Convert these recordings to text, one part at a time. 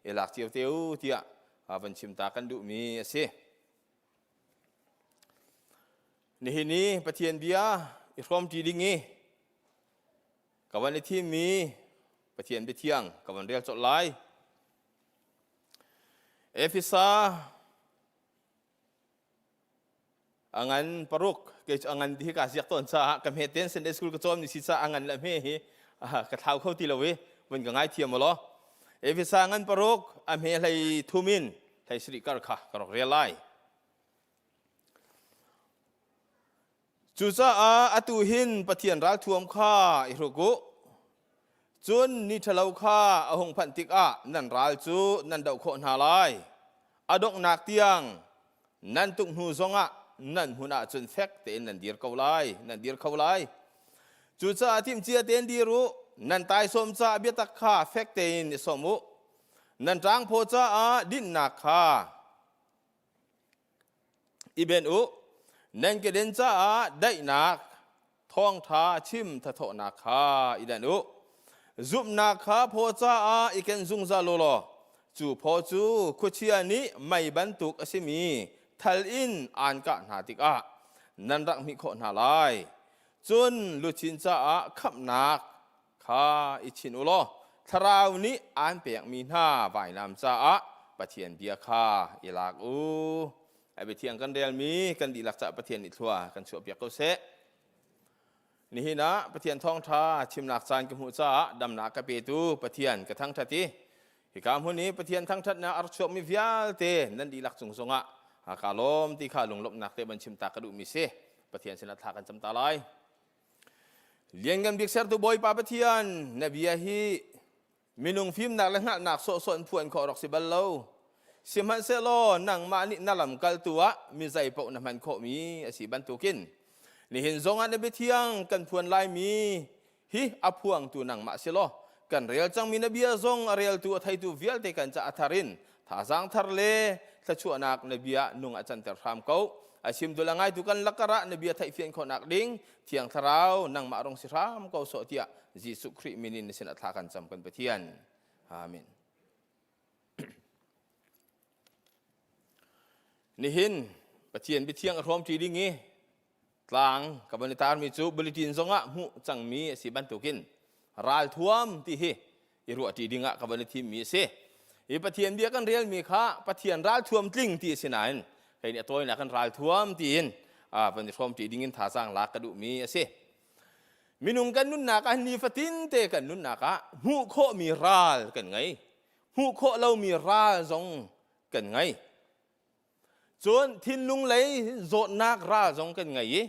i lak cio te u tiah van chim ta kan duhmi a si. Nihin i Pathian bia i hrawmṭi ding i ka van i thimmi Pathian biathiang ka van rel colh lai. Efesa a ngan paruk kei cu a ngan ti hi ka ziak tawn caah ka hme ten Sunday school ka cawn mi si caah a ngan le hme hi ka thlau kho ti lo i vun ka ngai thiam law Efesa ngan paruk a hme hlei thum in hlei sarih kar kha ka rak rel lai. Cucaah atu hin Pathian ralthuam kha i hruk u. Cun ni ṭhalo kha a hung phanh tikah nan ral cu nan doh khawh hna lai. A donghnak tiang nan tuk hnu zongah nan hmun ah cun fek tein nan dir ko lai, nan dir kho lai. Cucaah timhcia tein dir u, nan taisawm caah biatak kha fek tein i sawm u. Nan ṭangphaw caah dinnak kha I ben u, nan keden caah daihnak thawngṭha chim thathawhnak kha i danh u. Zumhnak kha phaw caah i ken zungzal u law cu phaw cu khuachia nih mei bantuk a simi thal in aan kah hna tikah nan rak hmih khawh hna lai. Cun luchin caah khamhnak kha i chin u law thlarau nih aan pekmi hna vainam caah Pathian bia kha i lak u. A biathiang kan relmi kan dihlak caah Pathian nih thlua kan chuahpiak ko seh. Nihin ah Pathian thawngṭha chimnak caan ka hmuh caah damnak ka petu Pathian ka thangṭhat i hika hmun i Pathian thangṭhatnak a rak chuakmi vialte nan dihlak cung zongah kaa lawm ti kha lunglawmhnak te van chim ta ka duhmi si. Pathian sinah thla kan cam ta lai. Lianngan bik sertu Bawipa Pathian, na bia hi minung fimnak le hngalhnak sawhsawh in phuan khawh rak si bal lo. Sihmanhsehlaw nangmah nih na lamkaltu ah mi zeipaoh na hman khawhmi a si bantukin nihin zongah na biathiang kan phuan laimi hi a phuangtu nangmah si law kan rel cangmi na bia zong a reltu a theitu vialte kan ca a thar in thazaang thar le thluachuahnak na bia nung a canter hram ko. A chim dul a ngaitu kan lakar ah na bia theihfian khawhnak ding Thiang Thlarau nangmah rong si hram ko sawh tiah Jesuh Khrih min in na sin ah thla kan cam kan Pathian. Amen. Nihin Pathian biathiang a hrawm ṭi ding i tlang ka van i tarmi cu bulletin zongah hmuh cangmi a si bantukin ralthuam ti hi i ruahṭi dingah ka van i thimmi a si. Hi Pathian bia kan relmi kha Pathian ralthuam tling ti a si nain kei nih a tawinak kan ralthuam tiin van i hrawmṭi dingin thazaang lak ka duhmi a si. Minung kan nunnak ah nifatin te kan nunnak ah hmuh khawhmi ral kan ngei. Hmuh khawh lomi ral zong kan ngei. Cun thinlung lei zawtnak ral zong kan ngei i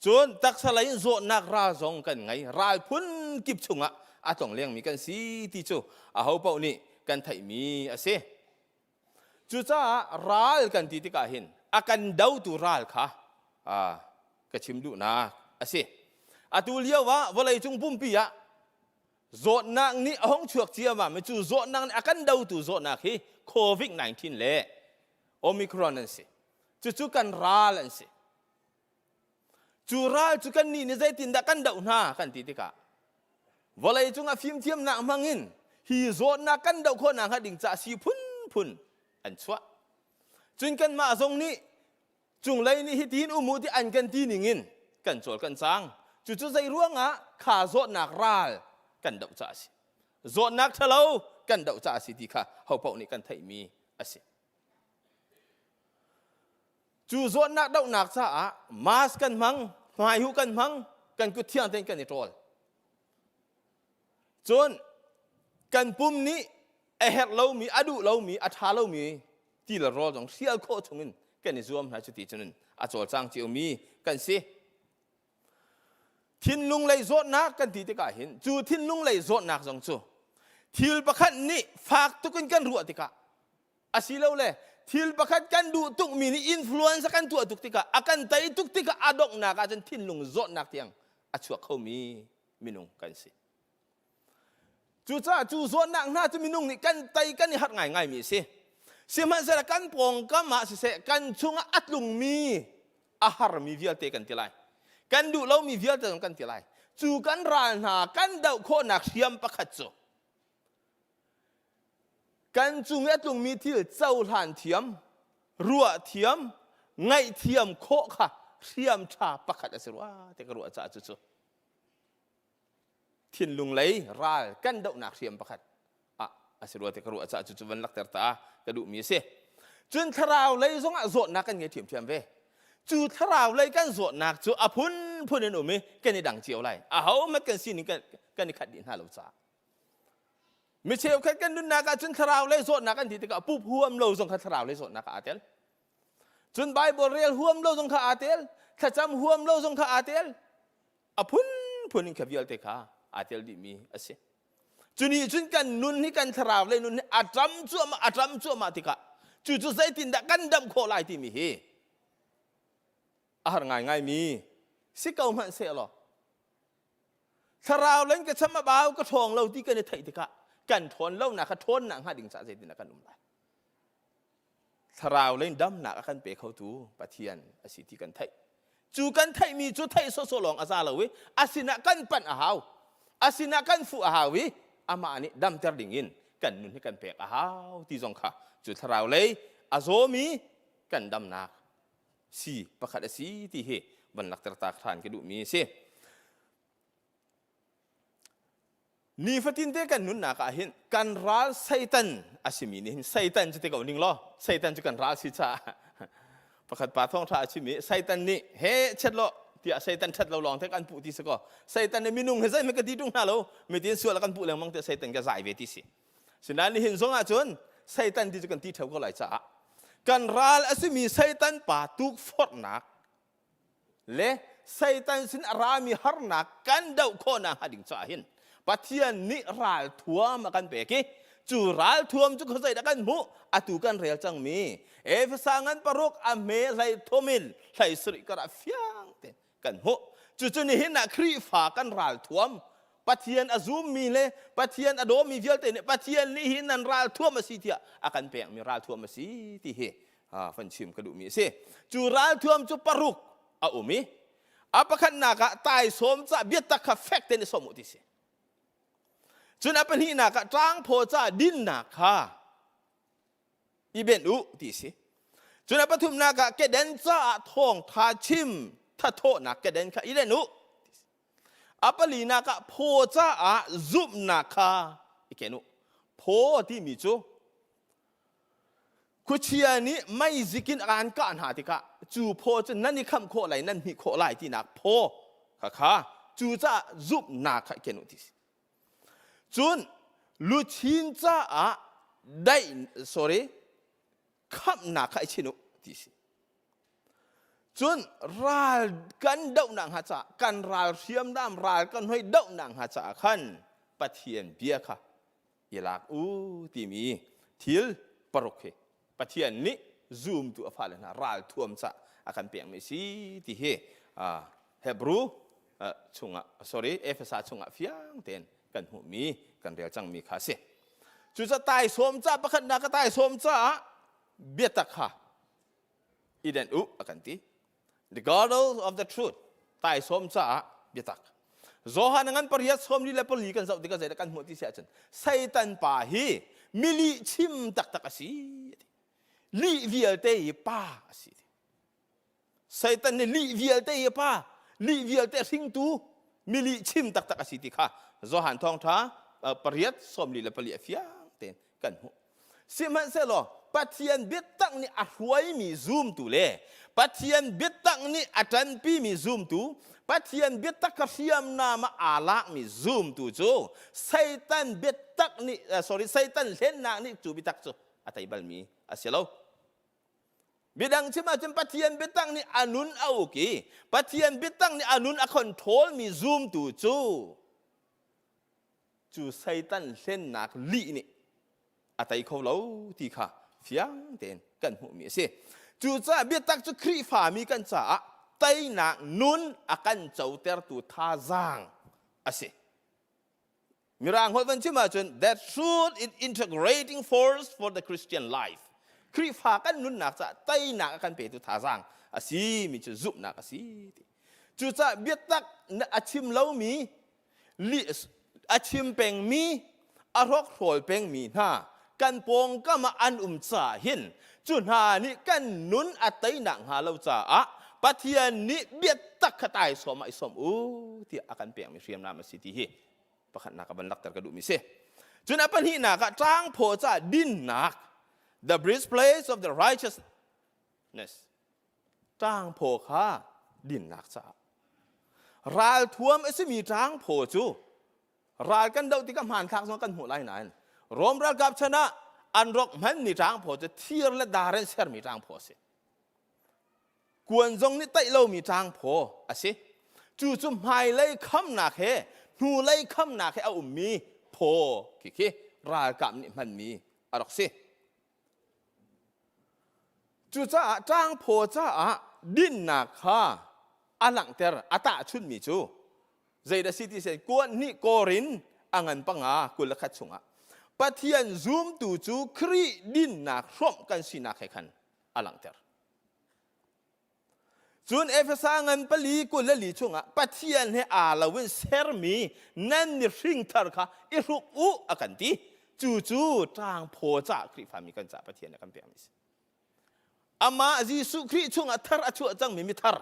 cun taksa lei zawtnak ral zong kan ngei. Ral phun kip chungah a tlong lengmi kan si ti cu aho paoh nih kan theihmi a si. Cucaah ral kan ti tikah hin a kan dotu ral kha ka chim duhnak a si. Atu lio ah vawleicung pumpi ah Zawtnak nih a hung chuak ciammam i cu zawtnak nih a kan dotu zawtnak hi COVID-19 le Omicron an si. Cucu kan ral an si. Cu ral cu kan nih nih zeitindah kan doh hna kan ti tikah vawlei cungah fimthiamnak hmangin hi zawtnak kan doh khawhnak hnga ding caah sii phunphun an chuah. Cun kanmah zong nih Cunglei nih hitin um u ti an kan ti ningin kan cawl kan cang. Cucu zei ruangah kha zawtnak ral kan doh caah a si. Zawtnak ṭhalo kan doh caah a si ti kha hopaoh nih kan theihmi a si. Cu zawtnak dohnak caah mask kan hmang, hmaihuh kan hmang, kan kut thiang tein kan i ṭawl. Cun kan pum nih a herh lomi, a duh lomi, a ṭha lomi ti le rawl zong hrial khawh chungin kan i zuam hna cuti cun a cawlcang ciomi kan si. Thinlung lei zawtnak kan ti tikah hin cu thinlung lei zawtnak zong cu thil pakhat nih fak tuk in kan ruah tikah asilole thil pakhat kan duh tukmi nih influence kan tuah tuk tikah a kan tei tuk tikah a donghnak ah cun thinlung zawtnak tiang a chuak khomi minung kan si. Cucaah cu zawtnak hna cu minung nih kan tei kan i harh ngaingaimi a si. Sihmanhsehlaw kan pawngkam ah siseh kan chungah a tlungmi a harmi vialte kan ti lai. Kan duh lomi vialte zong kan ti lai. Cu kan ral hna kan doh khawhnak hriam pakhat cu Kan cung i a tlungmi thil cohlan thiam, ruah thiam, ngaihthiam khawh kha hriam ṭha pakhat a si rua ti ka ruah caah cucu thinlung lei ral kan dohnak hriam pakhat ah a si rua ti ka ruah caah cucu van lakter ta ka duhmi a si. Cun thlarau lei zongah zawtnak kan ngei ṭhiamṭhiam ve. Cu thlarau lei kan zawtnak cu a phunphun in um i kan i dang cio lai. Ahohmanh kan sining kan, kan i khat dih hna lo caah. Mi cheukhat kan nunnak ah cun thlarau lei zawtnak kan ti tikah pup huam lo zong kha thlarau lei zawtnak ah aa tel. Cun Bible rel huam lo zong kha aa tel, thlacam huam lo zong kha aa tel. A phunphun in kha vialte kha aa tel dihmi a si. Cu nih cun kan nun hi kan thlarau lei nun hi a ṭam cuahmah a ṭam cuahmah tikah cu cu zeitindah kan damh khawh lai timi hi a har ngaingaimi si ko hmanh sehlaw Thlarau len ka cham a bau ka ṭhawng lo ti kan i theih tikah kan ṭhawn lonak kha ṭhawnnak hnga ding caah zeitindah kan um lai? Thlarau len damnak a kan pe khotu Pathian a si ti kan theih. Cu kan theihmi cu theih sawhsawh lawng a za lo i a sinah kan panh a hau. A sinah kan fuh a hau i amah nih damter dingin kan nun hi kan pek a hau ti zong kha cu thlarau lei a zawmi kan damnak si pakhat a si ti hi van lakter ta hran ka duhmi a si. Nifatin te kan nunnak ah hin kan ral Satan a simi nih hin Satan cu ti ko ning law Satan cu kan ral si caah pakhat pa thawngṭha a chim i Satan nih he chet lo tiah Satan ṭhat lo lawng te kan puh ti si kaw Satan nih minung he zeihmanh ka ti ṭung hna lo mitin sual a kan puh lengmang tiah Satan ka zai ve ti si Sinain nihin zong ahcun Satan ti cu kan ti ṭheo ko lai caah kan ral a simi Satan pa tukforhnak le Satan sin a rami harnak kan doh khawhnak hnga ding caah hin Pathian nih ralthuam a kan pek i cu ralthuam cu khuazei dah kan hmuh atu kan rel cangmi Efesa ngan paruk a hme hlei thum in hlei sarih karah fiang te kan hmuh. Cucu nihin ah Khrihfa kan ralthuam Pathian a zummi le Pathian a dawmi vialte nih Pathian nih hi nan ralthuam a si tiah a kan pekmi ralthuam a si ti hi van chim ka duhmi a si. Cu ralthuam cu paruk a um i a pakhatnak ah taisawm ca biatak kha fek tein i sawm u ti si. Cun a pahnihnak ah ṭangphaw ca dinnak kha i benh u ti si. Cun a pathumnak ah keden caah thawngtha chim thathawhnak keden kha i den u. A palinak ah phaw caah zumhnak kha i ken u. Phaw timi cu khuachia nih meizik in an kah hna tikah cu phaw cu nan i khamh khawh lai nan hmih khawh lai tinak phaw kha kha cu caah zumhnak kha i ken u ti si. Cun luchin caah daih sorry khamhnak kha i chin u ti si. Cun ral kan dohnak hnga caah kan ral hriamnam ral kan hoi dohnak hnga caah khan Pathian bia kha i lak u timi thil paruk hi Pathian nih zumtu a fale hna ralthuam cah a kan pekmi si ti hi Hebrew chungah sorry Efesa chungah fiang tein kan hmuhmi kan rel cangmi kha a si. Cucaah taisawm ca pakhatnak ka taisawm caah biatak kha i den u a kan ti. The girdle of the truth taisawm caah biatak. Johan ngan pariat sawm li le pali kan zoh tikah zeidah kan hmuh ti si ahcun Satan pa hi milih chim taktak a si. Lih vialte hi pa a si. Satan nih lih vialte hi pa, lih vialte hringtu milih chim taktak a si ti kha Johan thawngṭha pariat sawmli le pali a fiang tein kan hmuh. Sihmanhsehlaw Pathian biatak nih a hruaimi zumtu le Pathian biatak nih a ṭanpimi zumtu, Pathian biatak kha hriamnam ah aa lakmi zumtu cu Satan biatak nih sorry Satan hlennak nih cu biatak cu a tei balmi a si lo. Midang chim ahcun Pathian biatak nih a nun a uk i Pathian biatak nih a nun a controlmi zumtu cu cu Satan hlennak lih nih a tei kho lo ti kha fiang tein kan hmuhmi a si. Cucaah biatak cu Khrihfami kan caah teinak nun a kan cotertu thazaang a si. Mirang holh van chim ahcun that truth is integrating force for the Christian life. Khrihfa kan nunnak caah teinak a kan petu thazaang a si mi cu zumhnak a si. Cucaah biatak a chim lomi a chim pengmi, a hrokhrawl pengmi hna. kan pawngkam ah an um caah hin cu hna nih kan nun a teinak hnga lo caah Pathian nih biatak kha taisawm ah i sawm u tiah a kan pekmi hriamnam a si ti hi pakhatnak a van lakter ka duhmi si. Cun a pahnihnak ah ṭangphaw caah dinnak the breastplate of the righteousness ṭangphaw kha dinnak caah ralthuam a simi ṭangphaw cu ral kan doh tikah hmanthlak zong kan hmuh lai nain Rom ralkap chan ah an rok hmanmi ṭangphaw cu thir le dar in sermi ṭangphaw a si. Kuan zong nih taih lomi ṭangphaw a si. Cu cu hmailei khamnak he hnulei khamnak he a ummi phaw khi khi ralkap nih hmanmi a rak si. Cucaah ṭangphaw caah dinnak kha a langhter a tahchunhmi cu zeidah si ti sen kuan hnih Korin a ngan panga 21 chungah Pathian zumtu cu Khrih dinnak hrawmh kan sinak he khan a langhter. Cun Efesa ngan pali 24 chungah Pathian he aa lo in sermi nan mihring thar kha i hruk u a kan ti. Cu cu ṭangphaw caah Khrihfami kan caah Pathian nih a kan pekmi a si. Amah Jesuh Khrih chungah thar a chuah cangmi mithar.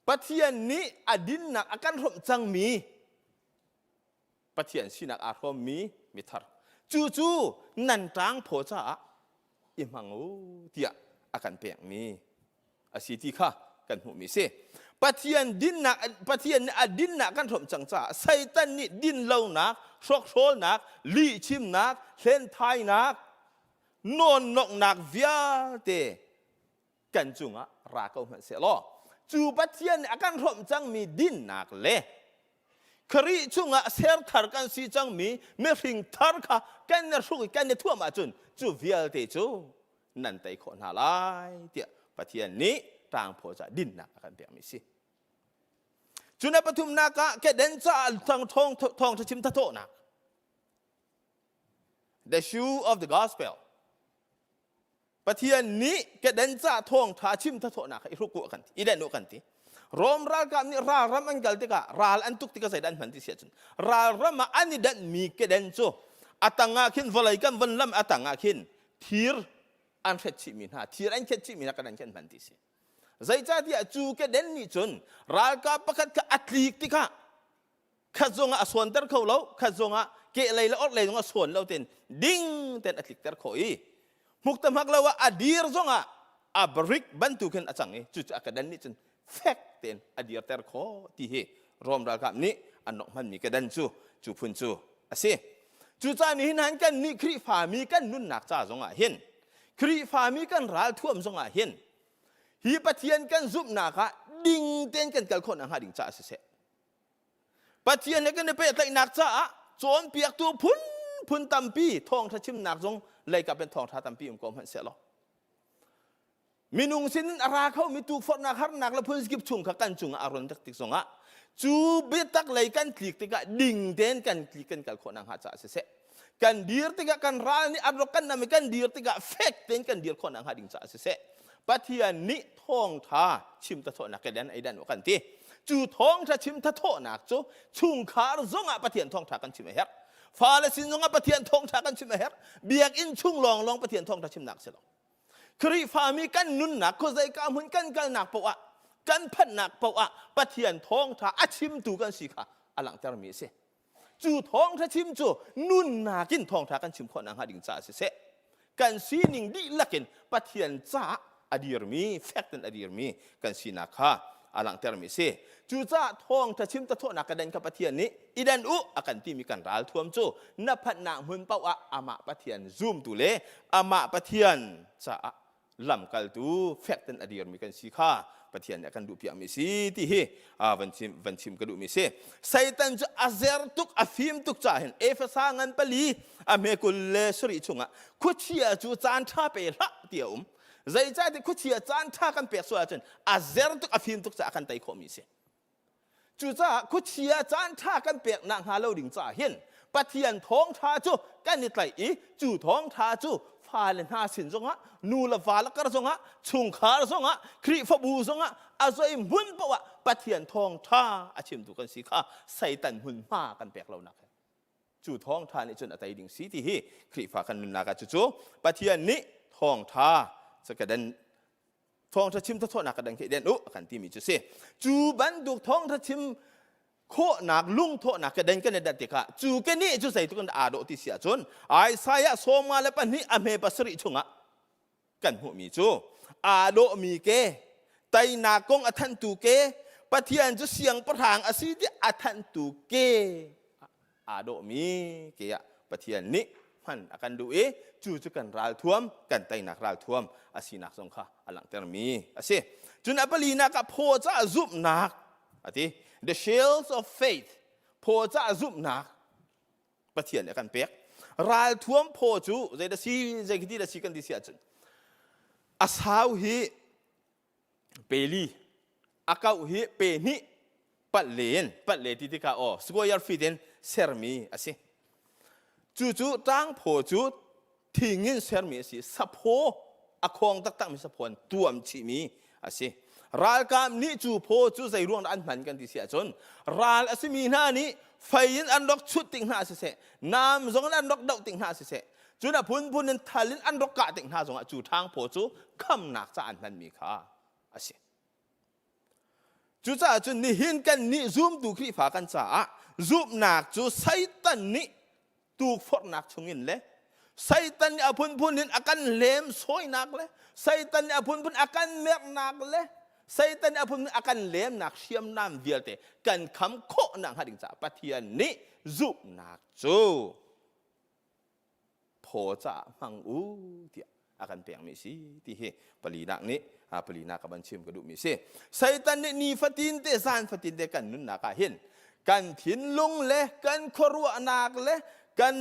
Pathian nih a dinnak a kan hrawmh cangmi Pathian sinak aa hrawmmi mithar. Cu cu nan ṭangphaw caah i hmang u tiah a kan pekmi a si ti kha kan hmuhmi si. Pathian dinnak Pathian nih a dinnak kan hrawmh cang caah Satan nih dinlonak, hrokhrawlnak, lihchimnak, hlenthainak, nawnnoknak vialte kan cungah ra ko hmanh seh law cu Pathian nih a kan hrawmh cangmi dinnak le Khrih chungah serthar kan si cangmi mihring thar kha kan i hruk i kan i thuam ahcun cu vialte cu nan tei khawh hna lai tiah Pathian nih ṭangphaw caah dinnak a kan pekmi si. Cun a pathumnak ah keden caah thawng thawngṭha chim thathawhnak the shoe of the gospel Pathian nih keden ca thawngṭha chim thathawhnak kha i hruk u kan ti, i den u kan ti. Rom ralkap nih ralram an kal tikah ral an tuk tikah zeidah an hman ti si ahcun ralram ah an i danhmi keden cu a tang ah khin vawlei kan von lam a tang ah khin thir an hret chihmi hna thir an khet chihmi hna kan an khen hman ti si. Zeicahtiah cu keden nih cun ralkap pakhat kha a tlik tikah khat zongah a sawnter kho lo khat zongah kehlei le orhlei zongah sawn lo ten ding ten a tlikter khawh i hmuk ta hmak lo ah a dir zongah a brick bantuk hin a cang i cucu a kedan nih cun fek tein a dirter khawh ti hi Rom ralkap nih an nok hmanmi kedan cu cu phun cu a si. Cucaah nihin han kan nih Khrihfami kan nunnak ca zongah hin Khrihfami kan ralthuam zongah hin hi Pathian kan zumhnak ah ding tein kan kal khawh nakhnga ding caah siseh Pathian he kan i pehtlaihnak caah cawnpiaktu phunphun tampi thawngṭha chimnak zong leikap in thawngṭha tampi um ko hmanh sehlaw minung sinin a ra khomi tukforhnak harnak le phunzikip chung kha kan cungah a ron tik zongah cu biatak lei kan tlik tikah ding tein kan tlik kan kal khawh nakhnga caah siseh kan dir tikah kan ral nih an rak kan nam i kan dir tikah fek tein kan dir khawh nakhnga ding caah siseh Pathian nih thawngtha chim thathawhnak ke dan ei dan kan ti cu thawngtha chim thathawhnak cu chungkhar zongah Pathian thawngtha kan chim a herh fale sin zongah Pathian thawngtha kan chim a herh biakinn chung lawnglawng Pathian thawngtha chimnak si lo Khrihfami kan nunnak khuazeika hmun kan kalnak paoh ah kan phanhnak paoh ah Pathian thawngtha a chimtu kan si kha a langhtermi a si Cu thawngṭha chim cu nunnak in thawngṭha kan chim khawh nakhnga ding caah siseh, kan sining dihlak in Pathian caah a dirmi, fek tein a dirmi kan sinak kha a langhtermi a si. Cucaah thawngṭha chim tathawhnak ka den kha Pathian nih i den u a kan timi kan ralthuam cu na phanhnak hmun paoh ah amah Pathian zumtu le amah Pathian caah lamkaltu fek ten a dirmi kan si kha Pathian nih a kan duhpiakmi si ti hi van chim van chim ka duhmi si. Satan cu a zer tuk a fim tuk caah hin Efesa ngan pali a hme 27 chungah khuachia cu caan ṭha pe hlah ti a um. Zeicahtiah khuachia caan ṭha kan pek sual ahcun a zer tuk a fim tuk caah a kan tei khawhmi si. Cucaah khuachia caan ṭha kan pek nakhnga lo ding caah hin Pathian thawngṭha cu kan i tlaih i cu thawngṭha cu fale hna sin zongah nu le va le kar zongah chungkhar zongah Khrihfabu zongah a zei hmun paoh ah Pathian thawngṭha a chimtu kan si kha Satan hmunhma kan pek lonak he. Cu thawngṭha nih cun a tei ding si ti hi Khrihfa kan nunnak ah cucu Pathian nih thawngṭha cakadan thawngṭha chim thawthawhnak ka dang khi den u a kan timi cu si. Cu bantuk thawngṭha chim khawhnak lungthawhnak ka den kan i dat tikah cu ke nih cu zeitluk in aa dawh ti si ahcun Isaiah 52 a hme pasarih chungah kan hmuhmi cu aa dawhmi ke teinak kong a thanhtu ke Pathian cu siangpahrang a si ti a thanhtu ke aa dawhmi ke ah Pathian nih hman a kan duh i cu cu kan ralthuam kan teinak ralthuam a sinak zong kha a langhtermi a si. Cun a palinak ah phaw caah zumhnak a ti. The shields of faith phaw caah zumhnak Pathian nih a kan pek. Ralthuam phaw cu zei dah si zei khi ti dah si kan ti si ahcun a sau hi peli a kauh hi pe hnih palh le in palh le ti tikah aw square feet in sermi a si. Cucu ṭangphaw cu thing in sermi a si. Saphaw a khawng taktakmi saphaw in tuam chihmi a si. Ralkap nih cu phaw cu zei ruang dah an hman kan ti si ahcun ral a simi hna nih fei in an rak chut tik hna siseh, nam zong in an rak doh tik hna siseh, cun a phunphun in thal in an rak kah tik hna zongah cu ṭhangphaw cu khamnak ca an hmanmi kha a si. Cucaah cun nihin kan nih zumtu Khrihfa kan caah zumhnak cu Satan nih tukforhnak chungin le Satan nih a phunphun in a kan lem sawinak le Satan nih a phunphun a kan merhnak le Satan nih a phunphun a kan lemnak hriamnam vialte kan kham khawhnak hnga ding caah Pathian nih zumhnak cu phaw caah hmang u tiah a kan pekmi si ti hi palinak nih palinak ka van chim ka duhmi si. Satan nih nifatin te zan fatin te kan nunnak ah hin kan thinlung le kan khuaruahnak le kan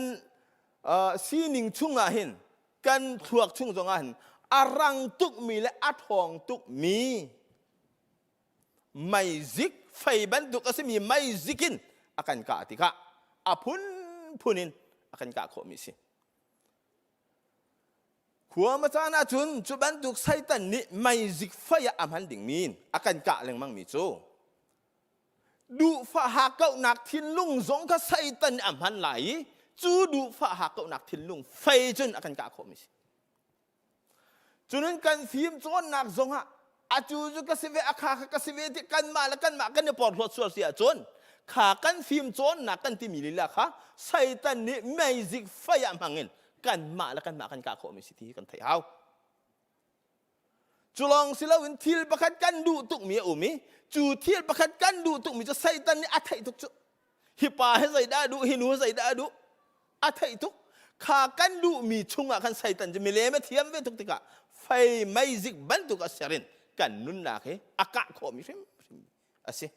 sining chungah hin kan thluak chung zongah hin a rang tukmi le a ṭhawng tukmi meizik fei bantuk a simi meizik in a kan kah tikah a phunphun in a kan kah khawhmi si. Khua ma caan ahcun cu bantuk Satan nih meizik fei ah a hman dingmi in a kan kah lengmangmi cu duhfah hakkauhnak thinlung zong kha Satan nih a hman lai i cu duhfah hakkauhnak thinlung fei cun a kan kah khawhmi si. Cun kan fim cawnnak zongah atu cu ka si ve a kha kha ka si ve ti kanmah le kanmah kan i porhlawt sual si ahcun kha kan fim cawnnak kan timi lila kha Satan nih meizik fei ah hmangin kanmah le kanmah kan kah khawhmi si ti kan theih hau. Cu lawng si loin thil pakhat kan duh tukmi a um i cu thil pakhat kan duh tukmi cu Satan nih a theih tuk cu. Hi pa hi zeidah a duh, hi nu hi zeidah a duh, a theih tuk. Kha kan duhmi chungah khan Satan cu milem a thiam ve tuk tikah fei meizik bantuk a ser in kan nunnak hi a kah khawhmi hrimhrim a si.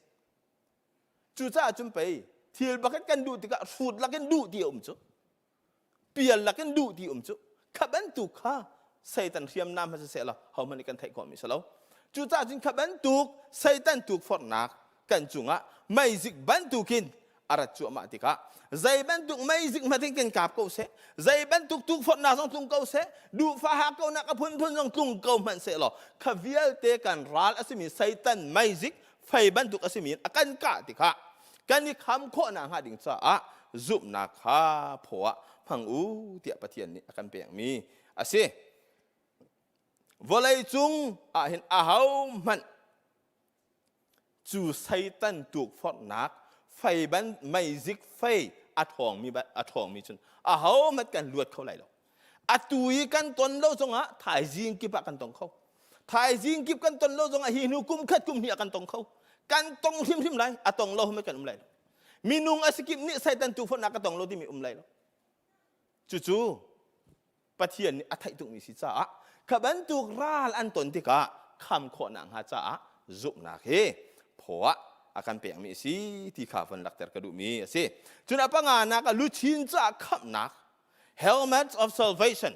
Cucaah cun pei thil pakhat kan duh tikah hrut lakin duh ti a um cu. Pial lakin duh ti um cu. Kha bantuk kha Satan hriamnam ha siseh law hohmanh nih kan theih khawhmi si lo. Cucaah cun kha bantuk Satan tukforhnak kan cungah meizik bantukin a rat cuahmah tikah zei bantuk meizik hmanh kan kap ko seh, zei bantuk tukforhnak zong tlung ko seh, duhfah hakkauhnak a phunphun zong tlung ko hmanh seh law kha vialte kan ral a simi Satan meizik fei bantuk a simi in a kan kah tikah kan i kham khawhnak hnga ding caah zumhnak kha phaw ah hmang u tiah Pathian nih a kan pekmi a si. Vawlei cung ah hin ahohmanh cu Satan tukforhnak fei ban meizik fei a ṭhawngmi a ṭhawngmi cun ahohmanh kan luat kho lai lo. Atu i kan ton lo zongah thaizing kip ah kan tong kho. Thaizing kip kan ton lo zongah hi hnu kum khat kum hnih ah kan tong kho. Kan tong hrimhrim lai. A tong lo hmanh kan um lai lo. Minung a si kip nih Satan tukforhnak ka tong lo timi um lai lo. Cucu Pathian nih a theih tukmi si caah kha bantuk ral an ton tikah kham khawhnak hnga caah zumhnak hi phaw ah a kan pekmi a si ti kha von lakter ka duhmi a si. Cun a panganak ah luchin caah khamhnak helmet of salvation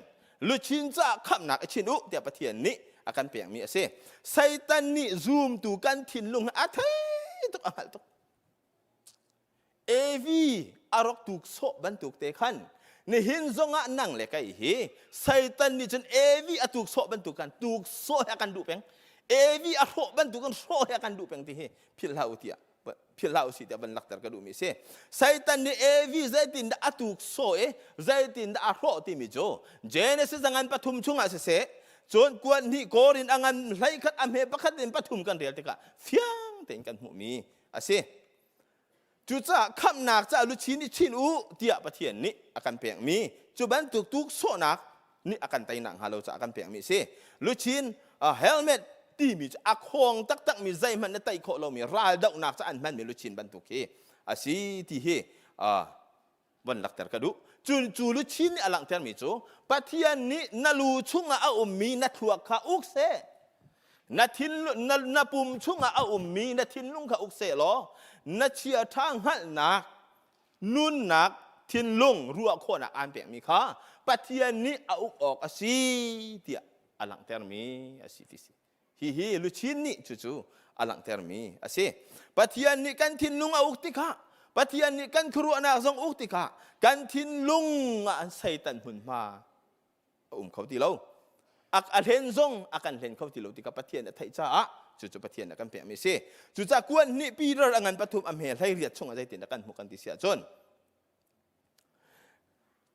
luchin caah khamhnak i chin u tiah Pathian nih a kan pekmi a si. Satan nih zumtu kan thinlung a thei tuk a hngalh tuk. Evi a rak tuk sawh bantuk te khan nihin zongah nang le kei hi Satan nih cun Evi a tuk sawh bantuk khan tuk sawh he a kan duh peng. Evi a hrawh bantuk in hrawh he a kan duh peng ti hi philh hlah u tiah. Philh hlah usih tiah van lakter ka duhmi a si. Satan nih Evi zeitindah a tuk sawh i zeitindah a hrawh timi cu Genesis a ngan pathum chungah siseh, cun kuan hnih kawr in a ngan 11 a hme pakhat in pathum kan rel tikah fiang tein kan hmuhmi a si. Cucaah khamhnak caah luchin i chin u tiah Pathian nih a kan pekmi cu bantuk tuksawhnak nih a kan teinak hnga lo caah a kan pekmi a si. Luchin helmet timi cu a khawng taktakmi zeihmanh na tei khawh lomi raldohnak caah an hmanmi luchin bantuk hi a si ti hi von lakter ka duh. Cu, cu luchin nih a langhtermi cu Pathian nih na lu chungah a ummi na thluak kha uk seh. Na, thinlung, na, na pum chungah a ummi na thinlung kha uk seh law na chiaṭha hngalhnak nunnak thinlung ruah khawhnak aan pekmi kha Pathian nih a uk awk a si tiah a langhtermi a si ti si. Hihi luchin nih cucu a langhtermi a si. Pathian nih kan thinlung a uk tikah Pathian nih kan khuaruahnak zong uk tikah kan thinlung ah Satan hmunhma a um kho ti lo. A, a hlen zong a kan hlen kho ti lo tikah Pathian a theih caah cucu Pathian a kan pekmi a si. Cucaah kuan nih Peter a ngan pathum a hme 18 chungah zeitin a kan hmuh kan ti si ahcun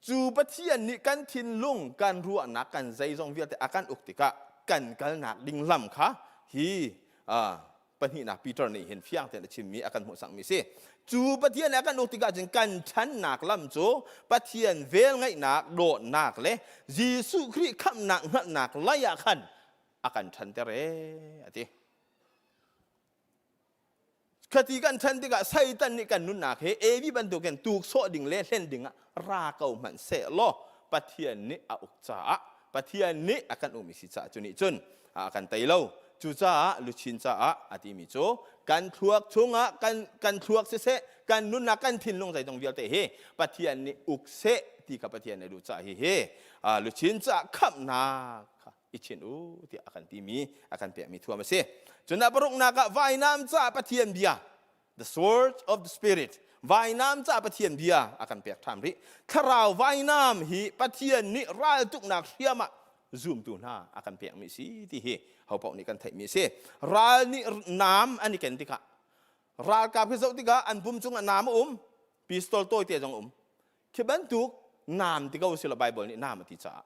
Cu Pathian nih kan thinlung, kan ruahnak, kan zeizong vialte a kan uk tikah kan kalnak ding lam kha hi pahnihnak Peter nih hin fiang tein a chimmi a kan hmuhsakmi si. Cu Pathian nih a kan uk tikah cun kan ṭhannak lam cu Pathian velngeihnak, dawtnak le Jesuh Khrih khamhnak hngalhnak lei ah khan a kan ṭhanter ee a ti. Khati kan ṭhan tikah Satan nih kan nunnak he Evi bantukin tuksawh ding le hlen ding ah ra ko hmanh seh law Pathian nih a uk caah Pathian nih a kan umi si caah cu nih cun a kan tei lo. Cucaah luchin caah a timi cu kan thluak chungah kan kan thluak siseh kan nunnak kan thinlung zeidong vialte hi Pathian nih uk seh ti kha Pathian nih a duh caah hihi luchin caah khamhnak kha i chin u tiah a kan timi a kan pekmi thuam a si. Cun a paruknak ah vainam caah Pathian bia the sword of the spirit vainam caah Pathian bia a kan pek ṭhan rih. Thlarau vainam hi Pathian nih raltuknak hriam ah zumtu hna a kan pekmi si ti hi hopaoh nih kan theihmi a si. Ral nih naam an i ken tikah ralkap hi zoh tikah an pum cungah naam a um, pistol tawite zong a um. Khi bantuk naam ti ko si lo Bible nih naam a ti caah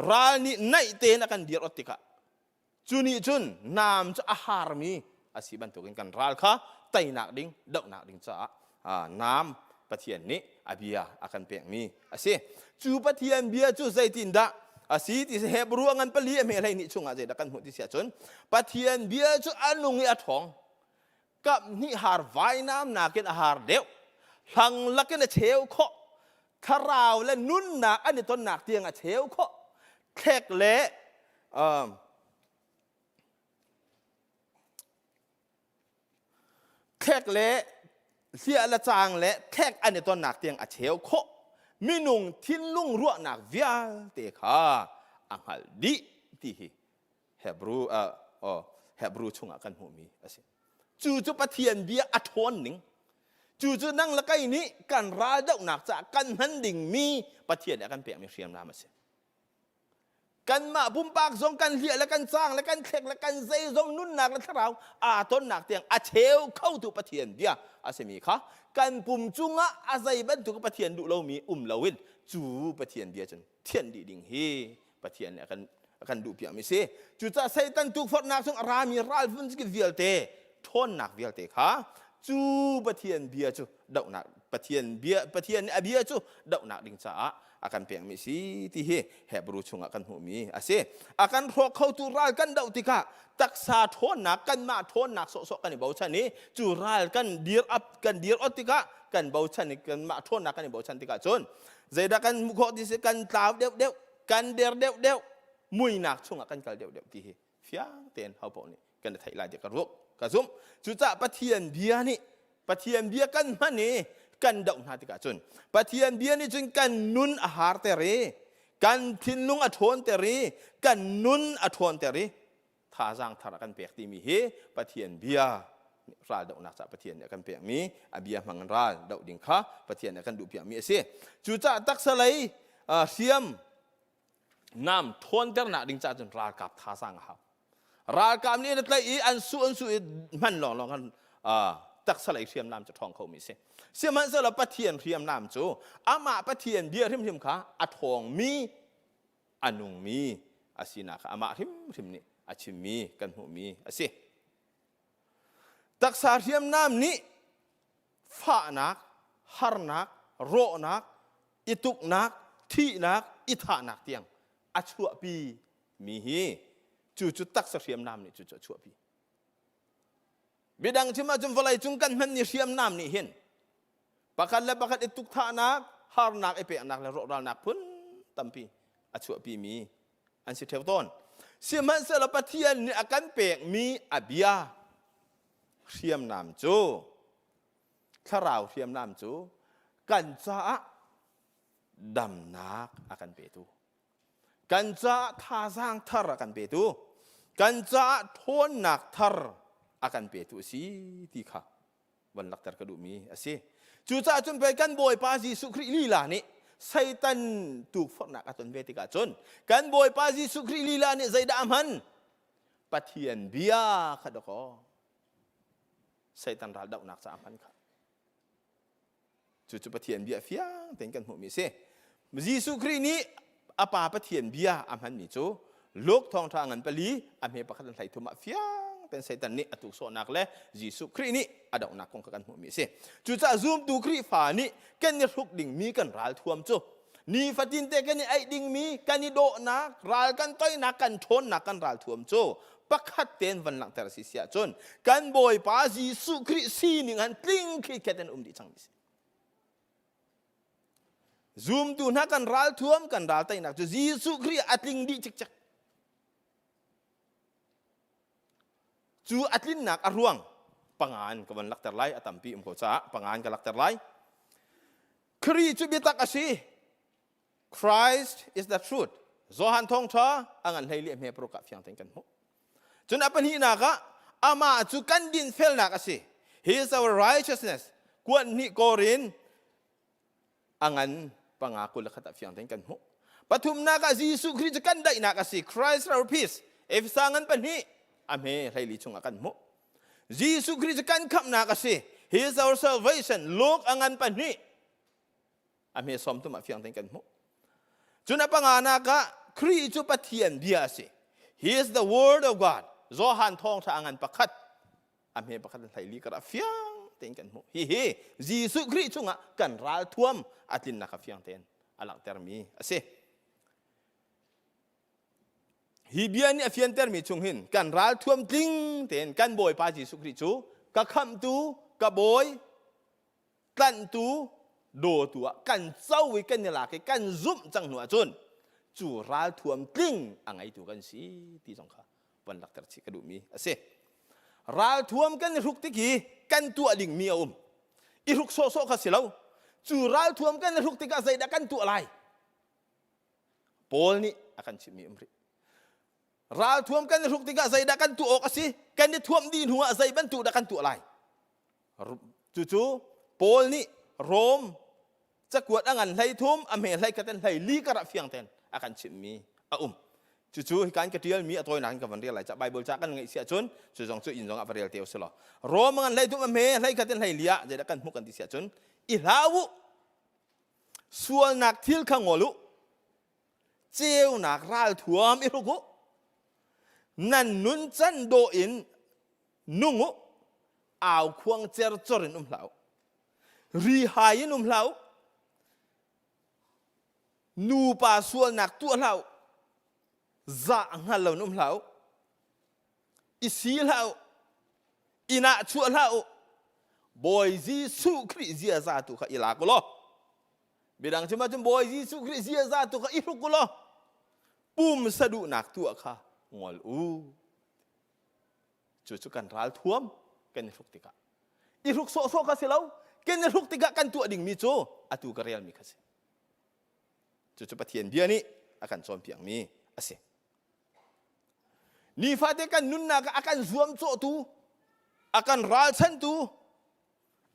ral nih naih tein a kan dir ot tikah cu nih cun naam cu a harmi a si bantukin kan ral kha teinak ding dohnak ding caah naam Pathian nih a bia a kan pekmi a si. Cu Pathian bia cu zeitindah a si ti si Hebrew a ngan pali a hme hlei nih chungah zeidah kan hmuh ti si ahcun Pathian bia cu a nung i a ṭhawng kap hnih har vainam nakin a har deuh hlang lakin a cheu khawh thlarau le nunnak an i tonnak tiang a cheu khawh thlek le um, thlek le hliah le caang le thlek an i tonnak tiang a cheu khawh minung thinlung ruahnak vialte kha a hngalh dih ti hi Hebrew uh, oh, Hebrew chungah kan hmuhmi a si. Cu cu Pathian bia a ṭhawn ning. Cu cu nang le kei nih kan raldohnak caah kan hman dingmi Pathian nih a kan pekmi hriamnam a si. Kanmah pumpak zong kan hliah le kan caang le kan thlek le kan zeizong nunnak le thlarau aa tonnak tiang a cheu khotu Pathian bia a simi kha kan pum cungah a zei bantuk Pathian duh lomi um loin cu Pathian bia cun thianh dih ding hi Pathian nih a kan a kan duhpiakmi si. Cucaah Satan tukforhnak chung a rami ral phun vialte ṭhawnnak vialte kha cu Pathian bia cu dohnak Pathian bia Pathian nih a bia cu dohnak ding caah a kan pekmi si ti hi Hebrew chungah kan hmuhmi a si. A kan hrawk khotu ral kan doh tikah taksa ṭhawnnak kanmah ṭhawnnak sawhsawh kan i bochan i cu ral kan dir up kan dir ot tikah kan bochan i kanmah ṭhawnnak kan i bochan tikah cun zeidah kan hmuh khawh ti si kan tlau deuh deuh kan der deuh deuh muinak chungah kan kal deuh deuh ti hi fiang tein ho paoh nih kan i theih lai ti ka ruak ka zumh cucaah Pathian bia nih Pathian bia kan hman i kan doh hna tikah cun Pathian bia nih cun kan nun a har ter i kan thinlung a ṭhawn ter i kan nun a ṭhawn ter i thazaang thar a kan pek timi hi Pathian bia ral dohnak caah Pathian nih a kan pekmi a bia hmang in ral doh ding kha Pathian nih a kan duhpiakmi a si. Cucaah taksa lei hriam nam ṭhawnternak ding caah cun ralkap thazaang a hau. Ralkap nih an tlaih i an su an su i hman lawnglawng kan. Taksa lei hriamnam cu ṭhawng khomi si. Sihmanhsehlaw Pathian hriamnam cu amah Pathian bia hrimhrim kha a ṭhawngmi, a nungmi a sinak kha amah hrimhrim nih a chimmi kan hmuhmi a si. Taksa hriamnam nih fahnak, harnak, rawhnak, i tuknak, thihnak, i thahnak tiang a chuahpi mi hi cu cu taksa hriamnam nih cu cu a chuahpi. Midang chim ahcun vawlei cung kan hmanmi hriamnam nih hin pakhat le pakhat i tukthahnak, harnak i peknak le rawhralnak phun tampi a chuahpimi an si ṭheo tawn. Sihmanhsehlaw Pathian nih a kan pekmi a bia hriamnam cu thlarau hriamnam cu kan caah damnak a kan petu. Kan caah thazaang thar a kan petu, kan caah ṭhawnnak thar a kan petu a si ti kha van lakter ka duhmi a si. Cucaah cun pei kan Bawipa Jesuh Khrih lila nih Satan tukforhnak a ton ve tikah cun kan Bawipa Jesuh Khrih lila nih zeidah a hman? Pathian bia kha dawkaw Satan ral dohnak caah a hman kha. Cucu Pathian bia fiang tein kan hmuhmi a si. Jesuh Khrih nih a Pa Pathian bia a hmanmi cu Luke thawngṭha ngan pali a hme pakhat an hlei thum ah fiang tein Satan nih a tuksawhnak le Jesuh Khrih nih a dohnak kong kha kan hmuhmi a si. Cucaah zumtu Khrihfa nih kan i hruk dingmi kan ralthuam cu nifatin te kan i aih dingmi kan i dawhnak ral kan toinak kan ṭhawnnak kan ralthuam cu pakhat tein van langhter si si ahcun kan Bawipa Jesuh Khrih sining han tling khikhet in um dih cang mi si. Zumtu hna kan ralthuam kan ral teinak cu Jesuh Khrih a tling dih cikcek. Cu a tlinnak a ruang pangan ka van lakter lai a tampi um ko caah pangan ka lakter lai. Khrih cu biatak a si. Christ is the truth. Johan thawngṭha a ngan hlei li hme paruk ah fiang tein kan hmuh. Cun a pahnihnak ah amah cu kan dinfelnak a si. He is our righteousness. Kuan hnih Korin a ngan panga 21 ah fiang tein kan hmuh. Pathumnak ah Jesuh Khrih cu kan daihnak a si. Christ our peace. Efesa ngan pahnih a hme hleili chungah kan hmuh. Jesuh Khrih cu kan khamhnak a si. He is our salvation. Luke a ngan pahnih a hme sawm tum ah fiang tein kan hmuh. Cun a panganak ah Khrih cu Pathian bia a si. He is the word of God. Johan thawngṭha a ngan pakhat a hme pakhat in hlei li kar ah fiang tein kan hmuh. Hihi Jesuh Khrih chungah kan ralthuam a tlinnak kha fiang tein a langhtermi a si. Hi bia nih a fiantermi chung hin kan ralthuam tling tein kan Bawipa Jesuh Khrih cu ka khamhtu, ka bawi, tlanhtu dawtu ah kan co i kan i lak i kan zumh cang hnu ahcun cu ralthuam tling a ngeitu kan si ti zong kha van lakter chih ka duhmi a si. Ralthuam kan i hruk tik i kan tuah dingmi a um. I hruk sawhsawh kha si lo. Cu ralthuam kan i hruk tikah zeidah kan tuah lai? Paul nih a kan chimhmi um rih. Ralthuam kan i hruk tikah zeidah kan tuah awk a si? Kan i thuamh dih hnu ah zei bantuk dah kan tuah lai? Cucu Paul nih Rom cakuat a ngan hlei thum a hme hlei khat in hlei li kar ah fiang tein a kan chimhmi a um. Cucu hika in ka ṭialmi a tawinak in ka van rel lai ca Bible ca kan ngeih si ahcun cu zong cu inn zong ah va rel te u sih law Rom a ngan hlei thum a hme hlei khat in hlei li ah zeidah kan hmuh kan ti si ahcun i hlau u sualnak thil kha ngol u ceunak ralthuam i hruk u nan nun can dawh in nung u au khuang cercor in um hlah u rihai in um hlah u nupa sualnak tuah hlah u zah hngal lo in um hlah u i si hlah u inn ah chuah hlah u Bawi Jesuh Khrih ziaza tu kha i lak u law midang chim ahcun Bawi Jesuh Khrih ziaza tu kha i hruk u law pumsa duhnak tuah kha ngol u Cucu kan ralthuam kan i hruk tikah i hruk sawhsawh kha si lo kan i hruk tikah kan tuah dingmi cu atu ka relmi kha si. Cucu Pathian bia nih a kan cawnpiakmi a si. Nifate kan nunnak ah a kan zuamcawhtu, a kan ralchantu,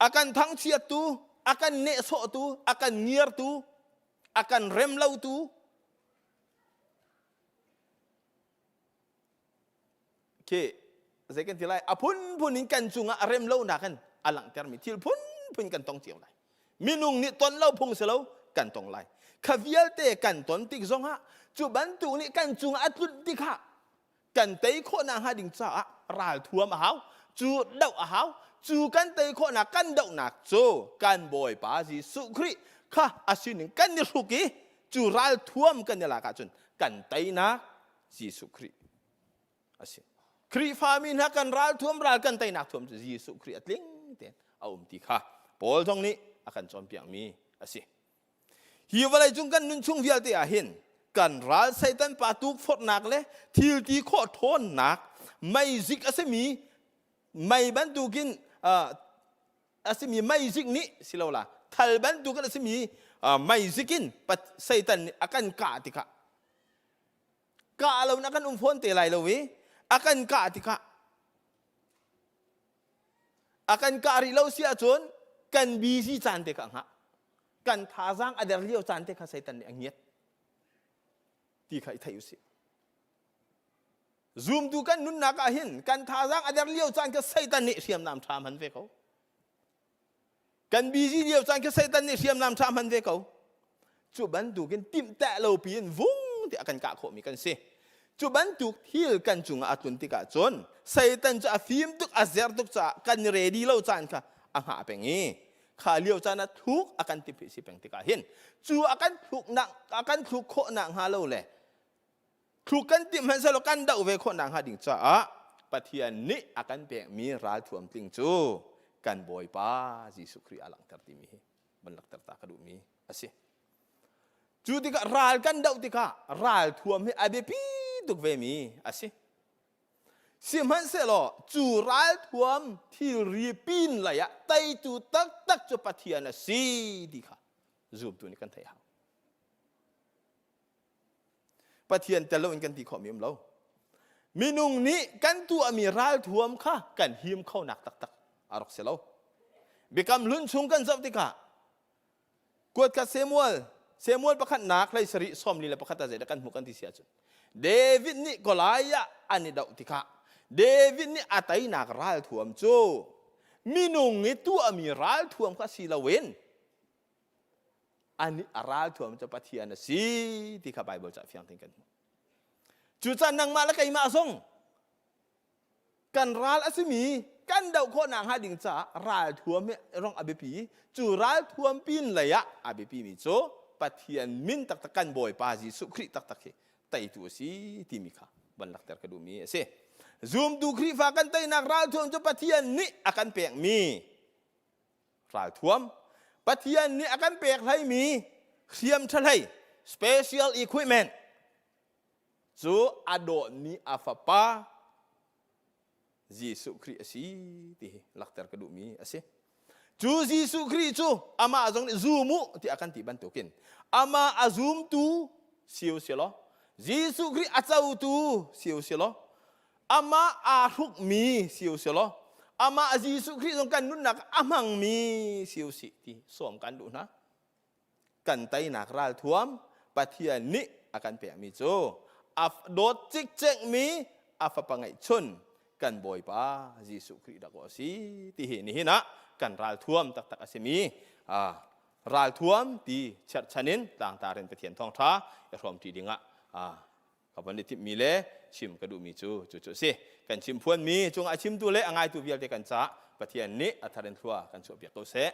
a kan thangchiattu, a kan nehsawhtu, a kan ngiartu, a kan remlotu, khi zei kan ti lai a phunphun in kan cungah a rem lonak in a langhtermi thil phunphun kan tong cio lai. Minung nih ton lo phung si lo kan tong lai. Kha vialte kan ton tik zongah cu bantuk nih kan cungah a tlunh tikah kan tei khawhnak hnga ding caah ralthuam a hau, cu doh a hau. Cu kan tei khawhnak kan dohnak cu kan Bawipa Jesuh Khrih kha a sining kan i hruk i cu ralthuam kan i lak ahcun kan teinak Jesuh Khrih a si. Khrihfami hna kan ralthuam ral kan teinak thuam cu Jesuh Khrih a tling tein a um ti kha Paul zong nih a kan cawnpiakmi a si. Hi vawlei cung kan nun chung vialte ah hin kan ral Satan pa tukforhnak le thil ti khawh ṭhawnnak meizik a simi mei bantukin a simi meizik nih silola thal bantukin a simi meizik in Satan nih a kan kah tikah kah lo in a kan um fawn te lai lo i a kan kah tikah a kan kah rih lo si ahcun kan busy caan te kha a hngah kan thazaang a der lio caan te kha Satan nih a ngiat ti kha i theih usih zumtu kan nunnak ah hin kan thazaang a der lio caan kha Satan nih hriamnam ṭha hman ve ko Kan busy lio caan khi Satan nih hriamnam ṭha hman ve ko. Cu bantukin timhteh lo piin vung tiah kan kah khawhmi kan si. Cu bantuk thil kan cungah a tlun tikah cun Satan cu a fim tuk a zer tuk caah kan ready lo caan kha a hngah peng i kha lio caan ah thluk a kan timh si peng tikah hin cu a kan thluknak a kan thluk khawhnak hnga lo le Thluk kan timh hmanhsehlaw kan doh ve khawh nakhnga ding caah Pathian nih a kan pekmi ralthuam tling cu kan Bawipa Jesuh Khrih a langhter timi hi van langhter ta ka duhmi a si. Cu tikah ral kan doh tikah ralthuam hi a biapi tuk vemi a si. Sihmanhsehlaw cu ralthuam thilri pin lei ah teitu taktak cu Pathian a si ti kha zumtu nih kan theih hau. Pathian tel loin kan ti khawhmi um lo. Minung nih kan tuahmi ralthuam kha kan him khonak taktak a rak si lo. Biakam hlun chung kan zoh tikah kuatkhat Samuel Samuel pakhatnak hlei sarih 41 ah zeidah kan hmuh kan ti si ahcun David nih Goliath an i doh tikah David nih a teinak ralthuam cu minung i tuahmi ralthuam kha si loin anih a ralthuam cu Pathian a si ti kha Baibal ca fiang tein kan hmuh. Cucaah nangmah le keimah zong kan ral a simi kan doh khawhnak hnga ding caah ralthuam hi rong a biapi. Cu ralthuam pin lei ah a biapi mi cu Pathian min taktak kan Bawipa Jesuh Khrih taktak hi teitu a si timi kha van lakter ka duhmi a si. Zumtu Khrihfa kan teinak ralthuam cu Pathian nih a kan pekmi ralthuam Pathian nih a kan pek hleimi hriam ṭha special equipment cu a dawtmi a fapa Jesuh Khrih a si ti hi lakter ka duhmi a si. Cu Jesuh Khrih cu amah zong nih zum u ti a kan ti bantukin amah a zumtu si u si law Jesuh Khrih a cotu si u si law amah aa hrukmi si u si law amah Jesuh Khrih zong kan nunnak a hmangmi si u sih ti sawm kan duh hna. Kan teinak ralthuam Pathian nih a kan pekmi cu a dawt cikcekmi a fapa ngeihchun kan Bawipa Jesuh Khrih dah a si ti hi nihin ah kan ralthuam taktak a simi ralthuam ti cherhchan in tlangtar in Pathian thawngṭha i hrawmṭi dingah ka von i timhmi le chim ka duhmi cu cucu a si. Kan chim phuanmi cungah a chimtu le a ngaitu vialte kan caah Pathian nih a thar in thlua kan chuahpiak ko seh.